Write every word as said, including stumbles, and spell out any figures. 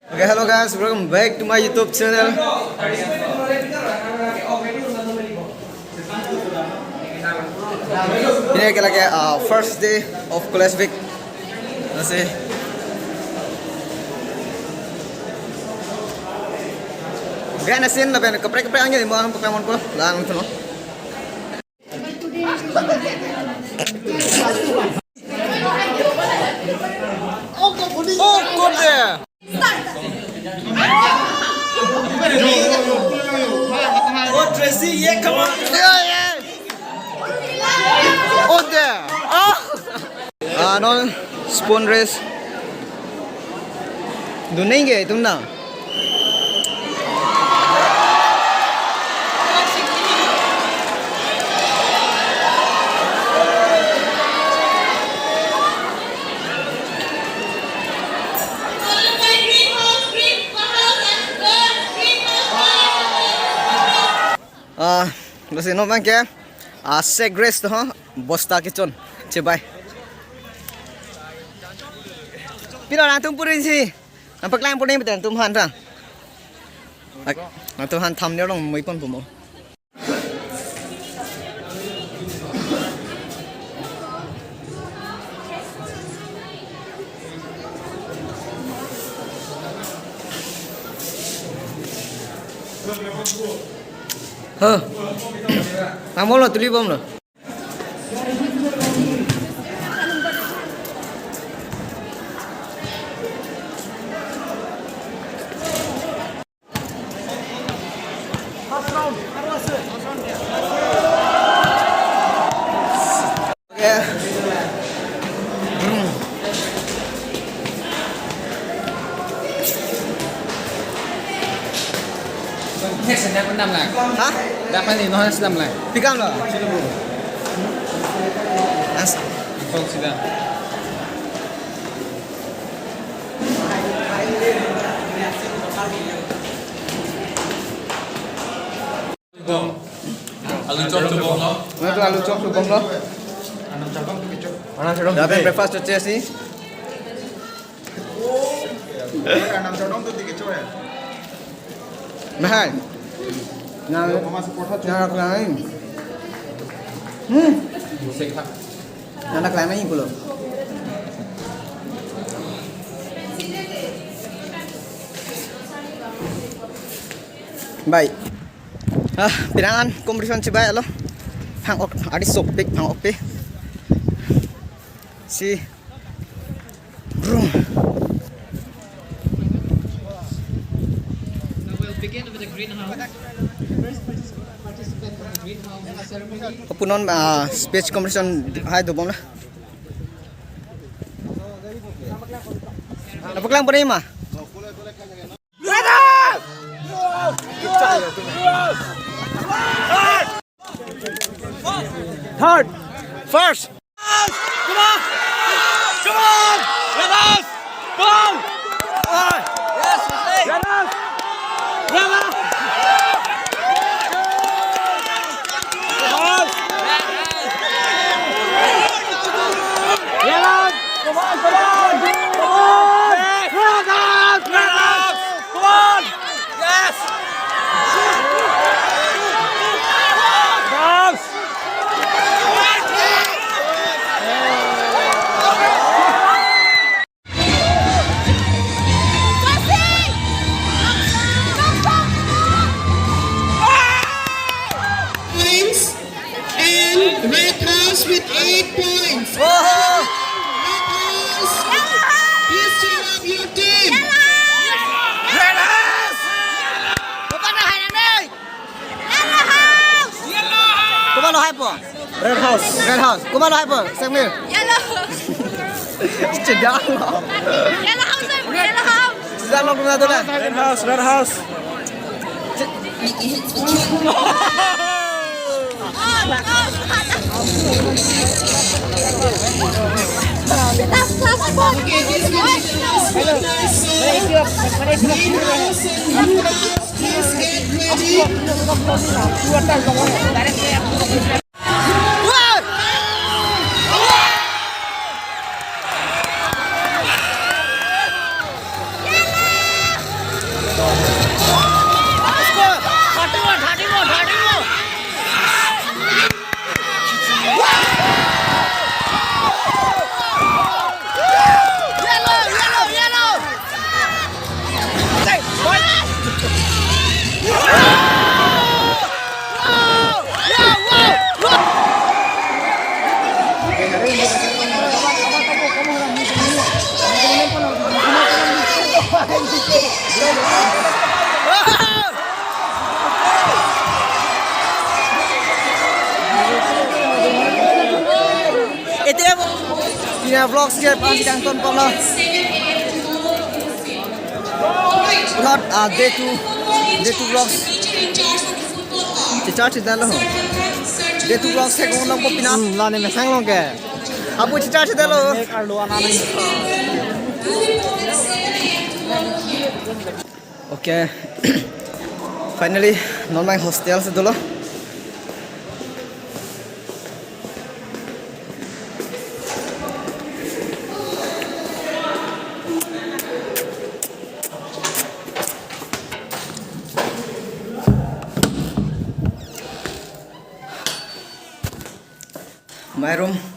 Okay, hello guys, welcome back to my YouTube channel. Pini ke lagi, uh, first day of college week. Lasi. Gan asin lapen kaprek kaprek angin mo ang paglaman ko lang tuh. Oh, good there. Oh, Tracy, yeah, come on. Yeah, yeah. Oh, there. Oh. Ah, no, spoon race. Dunenge, itum na. Ah, lasi non abang ke, ah, sack race to, ha, bosta kechon, chibai. Pilo nangtum puri si, nangpaklang puri betul nangtum han ta. Ak-, nangtum han thumbnail along mui pon pumo. Huh. Nang bomlo, tuli bomlo. Next, next, enam lang. Hah? Dapat ni, no, enam lang. Pikam lo? As. Kau sida. Alu chop tu bomlo. Mana tu alu chop tu bomlo? Anam chadong tu kecho. Anam chadong. Dapat breakfast tu chesi. Anam chadong tu kecho ya. Mahal. Nah, nah, aku lain. Hmm. Sek tak. Nana kelana ingkulo. Bye. Ah, pirangan competition chibai lo. Phang-ok, adi sopik phang-ok pe. Si. Brum. Now we'll begin with the greenhouse. First participant of the greenhouse ceremony. Apunon, ah, speech competition hai dobom na. Nangpaklang pon ma? Third. First. Come on! Come on! Come on! Come on! Yes, yes, yes. Come on! Come on! Come on! Come on! Come on! Come on! Come on! Yes! Yes! Points and Red House with eight points. Red House, please cheer up your team. Red House! Yellow House! Komat lo haipo? Red House. Red House. Komat lo haipo? Sengmir. Yellow. Chedang lo. Yellow House, Yellow House. Chedang lo komat lo la? Red House, Red House. Ete Pina Vlogs ke pasi kangton pamlo. Not uh, day two, day two vlogs. Chechar chedalo. Day two vlogs ke kong long po Pina. Hmm, la ne mesang long ke. Abu chechar chedalo. Mek arlo anan. Okay. Finally, non abang hostel si dolo. My room.